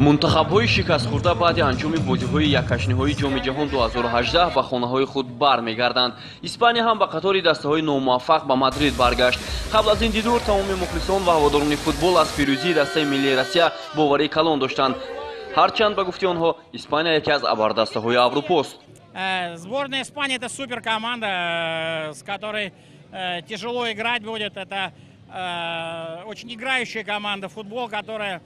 Мунтахабҳои шикастхӯрда баъди анҷоми бозиҳои якҳаштниҳоии Ҷоми ҷаҳон 2018 ба хонаҳои худ бармегарданд. Испания ҳам ба қатори дастаҳои номуваффақ ба Мадрид баргашт. Қабл аз ин дидор тамоми мухлисон ва ҳаводорони футбол аз пирӯзии дастаи миллии Россия боварии калон доштанд. Ҳарчанд ба гуфти онҳо Испания яке аз абардастаҳои Аврупост. Сборная Испании — это суперкоманда, с которой тяжело играть будет. Это очень играющая команда, футбол, которая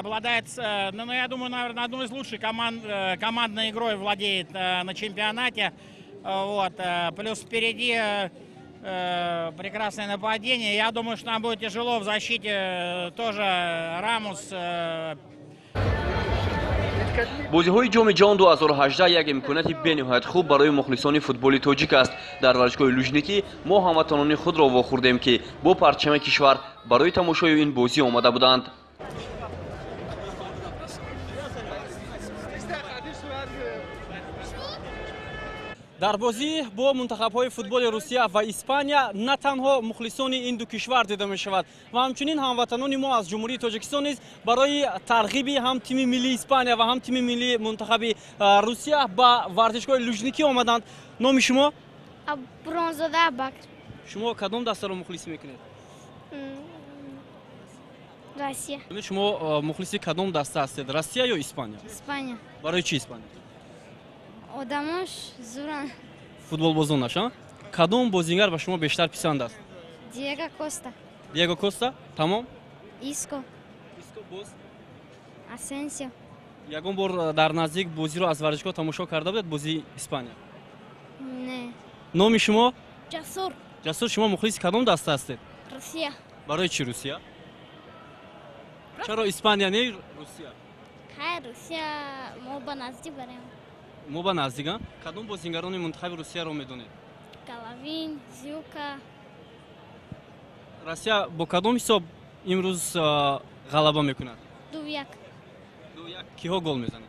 обладает, ну, я думаю, наверное, одной из лучших команд, командной игрой владеет на чемпионате. Вот. Плюс впереди прекрасное нападение. Я думаю, что нам будет тяжело в защите тоже Рамос. Бозиҳои Ҷоми ҷаҳон 2018 як имконияти бениҳоят хуб барои мухлисони футболи тоҷик аст. Дар варзишгоҳи Лужникӣ мо ҳамватанони худро вохӯрдем, ки бо парчами кишвар барои тамошои ин бозӣ омада буданд. Дар бозӣ бо мунтахабҳои футболи Русия ва Испания на танҳо мухлисони ин ду кишвар дида мешавад ва ҳамчунин ҳамватанони мо аз Ҷумҳурии Тоҷикистон низ барои тарғиби ҳам тими миллии Испания ва ҳам тими миллии мунтахаби Русия ба варзишгоҳи Лужникӣ омаданд. Номи шумо? Бронзода Абакр. Шумо кадом дастаро мухлисӣ мекунед? Россия. Шумо мухлиси кадом даста ҳастед, Россия ё Испания? Испания. Барои чӣ Испания? Одамош зуран. Футболбозонаш, а? Кадом бозингар ба шумо бештар писанд аст? Диего Коста. Диего Коста? Тамом? Иско. Иско боз? Асенсио. Ягон бор дар наздик бозиро аз варзишгоҳ тамошо карда будед, бозии Испания? Не. Номи шумо? Ҷасур. Ҷасур, шумо мухлиси кадом даста ҳастед? Русия. Барои чӣ Русия? Чаро Испания не Русия? Хай, Русия мо ба наздик барем. Мо ба наздик, а? Кадом бозингарони мунтахаби Русияро медонед? Головин, Зюка. Россия бо кадом ҳисоб имрӯз ғалаба мекунад? 2-1. 2-1. Киҳо гол мезанад?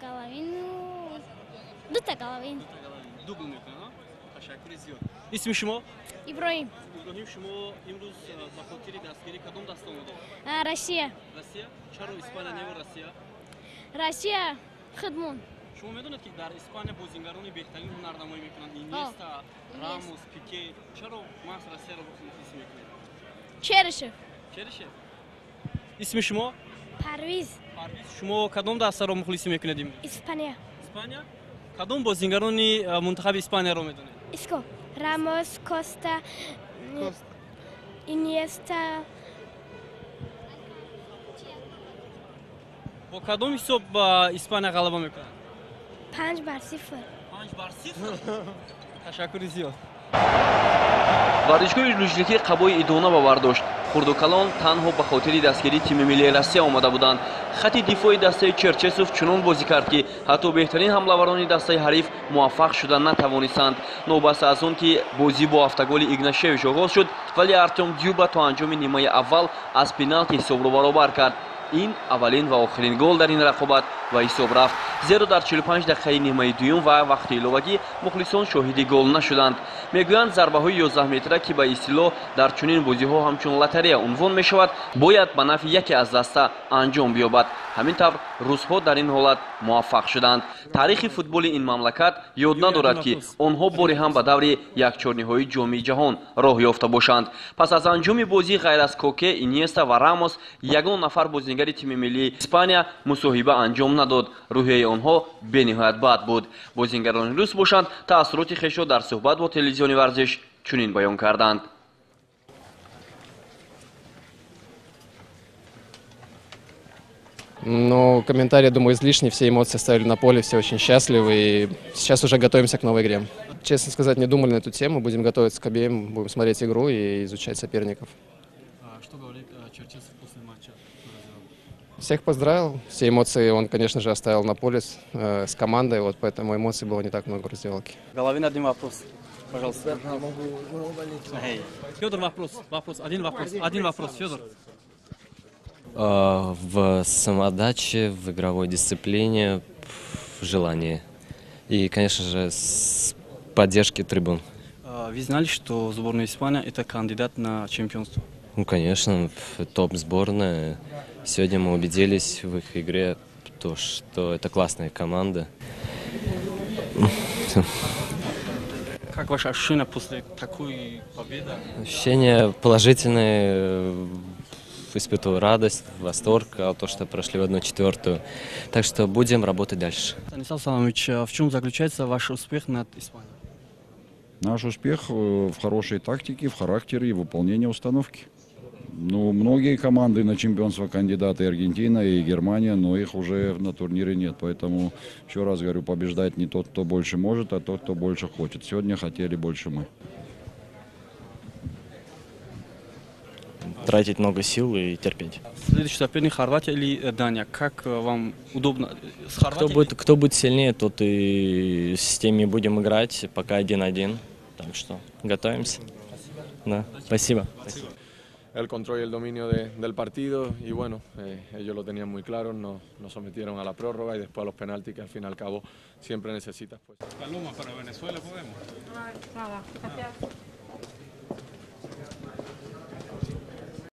Головину, дута Головин. Дубл мекунад, а? Ташаккури зиёд. Исми шумо? Иброҳим. Иброҳим, шумо имрӯз ба хотири дастгирии кадом даста омадед? Россия. Россия? Чаро Испания не Россия? Россия худмон. Шумо медонед, ки дар Испания бозингарони беҳтарин ҳунарнамоӣ мекунанд? Иньеста, Рамос, Пике. Чаро маҳз Россияро мухлисӣ мекунед? Черышев. Черышев. Исми шумо? Парвиз. Парвиз, шумо кадом дастаро мухлисӣ мекунед имрӯз? Испания. Испания? Кадом бозингарони мунтахаби Испанияро медонед? Иско, Рамос, Коста, Иньеста. Бо кадом ҳисоб Испания ғалаба мекунад? 5-0. 5-0? Ташаккури зиёд. Варзишгоҳи Лужникӣ қабои идона ба бар дошт. Хурду калон танҳо ба хотири дастгирии тими миллии Россия омада буданд. Хати дифои дастаи Черчесов чунон бозӣ кард, ки ҳатто беҳтарин ҳамлаварони дастаи ҳариф муваффақ шуда натавонистанд. Новобаста аз он ки бозӣ бо автоголи Игнашевич оғоз шуд, вале Артем Дюба то анҷоми нимаи аввал аз пеналти ҳисобро баробар кард. Ин аввалин ва охирин гол дар ин рақобат ва ҳисоб рафт, зеро дар 45 дақиқаи нимаи дуюм ва вақти иловагӣ мухлисон шоҳиди гол нашуданд. Мегӯянд, зарбаҳои 11 метра, ки ба истилоҳ дар чунин бозиҳо ҳамчун лотарея унвон мешавад, бояд ба нафъи яке аз даста анҷом биёбад. Ҳамин тавр русҳо дар ин ҳолат муваффақ шуданд. Таърихи футболи ин мамлакат ёд надорад, ки онҳо боре ҳам ба даври якчорниҳои Ҷоми ҷаҳон роҳ ёфта бошанд. Пас аз анҷоми бозӣ ғайр аз Коке, Иньеста ва Рамос ягон нафар бозингари тими миллии Испания мусоҳиба анҷом надод. Рӯҳияи онҳо бениҳоят бад буд. Бозингарони рус бошанд, таассуроти хешро дар суҳбат бо телевизиони варзиш чунин баён карданд. Но комментарии, думаю, излишни. Все эмоции оставили на поле, все очень счастливы. И сейчас уже готовимся к новой игре. Честно сказать, не думали на эту тему. Будем готовиться к обеим, будем смотреть игру и изучать соперников. А что говорит Черчесов после матча? Всех поздравил. Все эмоции он, конечно же, оставил на поле с командой, вот поэтому эмоций было не так много в раздевалке. Головин, один вопрос. Пожалуйста. Федор, вопрос. Вопрос. Один вопрос. Один вопрос, Федор. В самоотдаче, в игровой дисциплине, в желании. И, конечно же, с поддержки трибун. Вы знали, что сборная Испании – это кандидат на чемпионство? Ну, конечно, топ-сборная. Сегодня мы убедились в их игре, то, что это классная команда. Как ваше ощущение после такой победы? Ощущения положительные. Испытываю радость, восторг от того, что прошли в 1/4. Так что будем работать дальше. Станислав Саламович, в чем заключается ваш успех над Испанией? Наш успех в хорошей тактике, в характере и выполнении установки. Ну, многие команды на чемпионство кандидаты, Аргентина и Германия, но их уже на турнире нет. Поэтому, еще раз говорю, побеждать не тот, кто больше может, а тот, кто больше хочет. Сегодня хотели больше мы. Тратить много сил и терпеть. Следующий соперник Хорватия или Дания? Как вам удобно? С Хорватией? Кто будет сильнее, тот и с теми будем играть. Пока 1-1. Так что готовимся. Да. Спасибо. Спасибо. El control y el dominio del partido y bueno, ellos lo tenían muy claro, nos sometieron a la prórroga y después a los penaltis que al fin y al cabo siempre necesitas. Pues. Paloma, para Venezuela podemos. Nada, gracias.